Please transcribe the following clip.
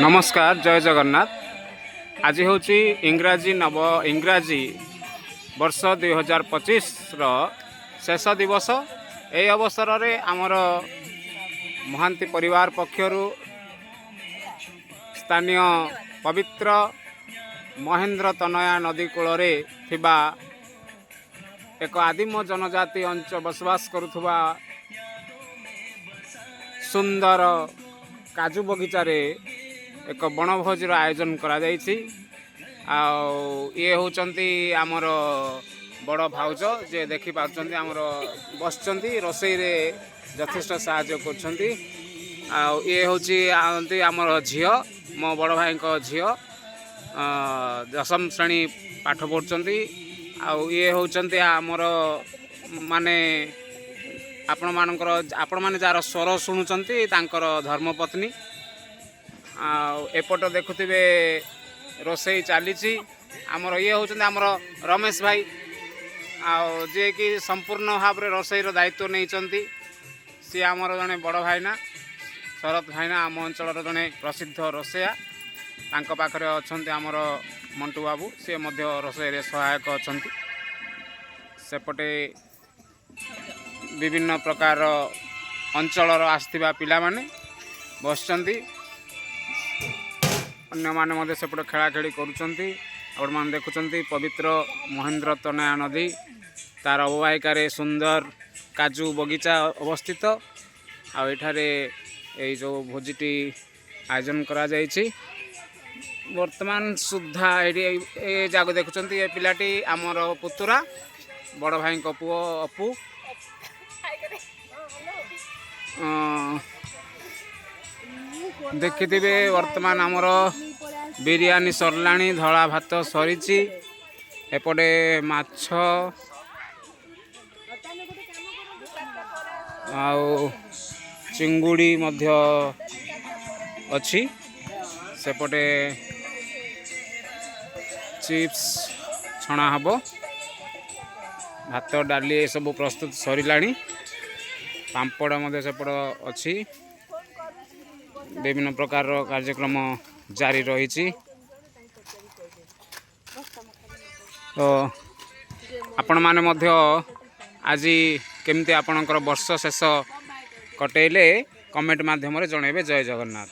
ନମସ୍କାର, ଜୟ ଜଗନ୍ନାଥ। ଆଜି ହେଉଛି ଇଂରାଜୀ ବର୍ଷ 2025ର ଶେଷ ଦିବସ। ଏହି ଅବସରରେ ଆମର ମହାନ୍ତି ପରିବାର ପକ୍ଷରୁ ସ୍ଥାନୀୟ ପବିତ୍ର ମହେନ୍ଦ୍ର ତନୟା ନଦୀ କୂଳରେ ଥିବା ଏକ ଆଦିମ ଜନଜାତି ଅଞ୍ଚଳ ବସବାସ କରୁଥିବା ସୁନ୍ଦର କାଜୁ ବଗିଚାରେ ଏକ ବଣଭୋଜିର ଆୟୋଜନ କରାଯାଇଛି। ଆଉ ଇଏ ହେଉଛନ୍ତି ଆମର ବଡ଼ ଭାଉଜ, ଯିଏ ଦେଖିପାରୁଛନ୍ତି ଆମର ବସିଛନ୍ତି, ରୋଷେଇରେ ଯଥେଷ୍ଟ ସାହାଯ୍ୟ କରୁଛନ୍ତି। ଆଉ ଇଏ ହେଉଛି ଆନ୍ତି ଆମର ଝିଅ, ମୋ ବଡ଼ ଭାଇଙ୍କ ଝିଅ, ଦଶମ ଶ୍ରେଣୀ ପାଠ ପଢ଼ୁଛନ୍ତି। ଆଉ ଇଏ ହେଉଛନ୍ତି ଆମର ମାନେ ଆପଣମାନଙ୍କର, ଆପଣମାନେ ଯାହାର ସ୍ୱର ଶୁଣୁଛନ୍ତି, ତାଙ୍କର ଧର୍ମପତ୍ନୀ। ଆଉ ଏପଟ ଦେଖୁଥିବେ, ରୋଷେଇ ଚାଲିଛି। ଆମର ଇଏ ହେଉଛନ୍ତି ଆମର ରମେଶ ଭାଇ, ଆଉ ଯିଏକି ସମ୍ପୂର୍ଣ୍ଣ ଭାବରେ ରୋଷେଇର ଦାୟିତ୍ୱ ନେଇଛନ୍ତି। ସିଏ ଆମର ଜଣେ ବଡ଼ ଭାଇନା, ଶରତ ଭାଇନା, ଆମ ଅଞ୍ଚଳର ଜଣେ ପ୍ରସିଦ୍ଧ ରୋଷେୟା। ତାଙ୍କ ପାଖରେ ଅଛନ୍ତି ଆମର ମଣ୍ଟୁ ବାବୁ, ସିଏ ମଧ୍ୟ ରୋଷେଇରେ ସହାୟକ ଅଛନ୍ତି। ସେପଟେ ବିଭିନ୍ନ ପ୍ରକାର ଅଞ୍ଚଳର ଆସିଥିବା ପିଲାମାନେ ବସିଛନ୍ତି। ଅନ୍ୟମାନେ ମଧ୍ୟ ସେପଟେ ଖେଳାଖେଳି କରୁଛନ୍ତି। ଆପଣମାନେ ଦେଖୁଛନ୍ତି, ପବିତ୍ର ମହେନ୍ଦ୍ର ତନୟା ନଦୀ, ତାର ଅବବାହିକାରେ ସୁନ୍ଦର କାଜୁ ବଗିଚା ଅବସ୍ଥିତ। ଆଉ ଏଠାରେ ଏଇ ଯେଉଁ ଭୋଜିଟି ଆୟୋଜନ କରାଯାଇଛି ବର୍ତ୍ତମାନ ସୁଦ୍ଧା ଏଇଠି ଏ ଯାକ ଦେଖୁଛନ୍ତି, ଏ ପିଲାଟି ଆମର ପୁତୁରା, ବଡ଼ ଭାଇଙ୍କ ପୁଅ ଅପୁ। ଦେଖିଥିବେ, ବର୍ତ୍ତମାନ ଆମର ବିରିୟାନୀ ସରିଲାଣି, ଧଳା ଭାତ ସରିଛି, ଏପଟେ ମାଛ ଆଉ ଚିଙ୍ଗୁଡ଼ି ମଧ୍ୟ ଅଛି, ସେପଟେ ଚିପ୍ସ ଛଣା ହେବ, ଭାତ ଡାଲି ଏସବୁ ପ୍ରସ୍ତୁତ ସରିଲାଣି, ପାମ୍ପଡ଼ ମଧ୍ୟ ସେପଟ ଅଛି। ବିଭିନ୍ନ ପ୍ରକାରର କାର୍ଯ୍ୟକ୍ରମ ଜାରି ରହିଛି। ତ ଆପଣମାନେ ମଧ୍ୟ ଆଜି କେମିତି ଆପଣଙ୍କର ବର୍ଷ ଶେଷ କଟେଇଲେ, କମେଣ୍ଟ ମାଧ୍ୟମରେ ଜଣାଇବେ। ଜୟ ଜଗନ୍ନାଥ।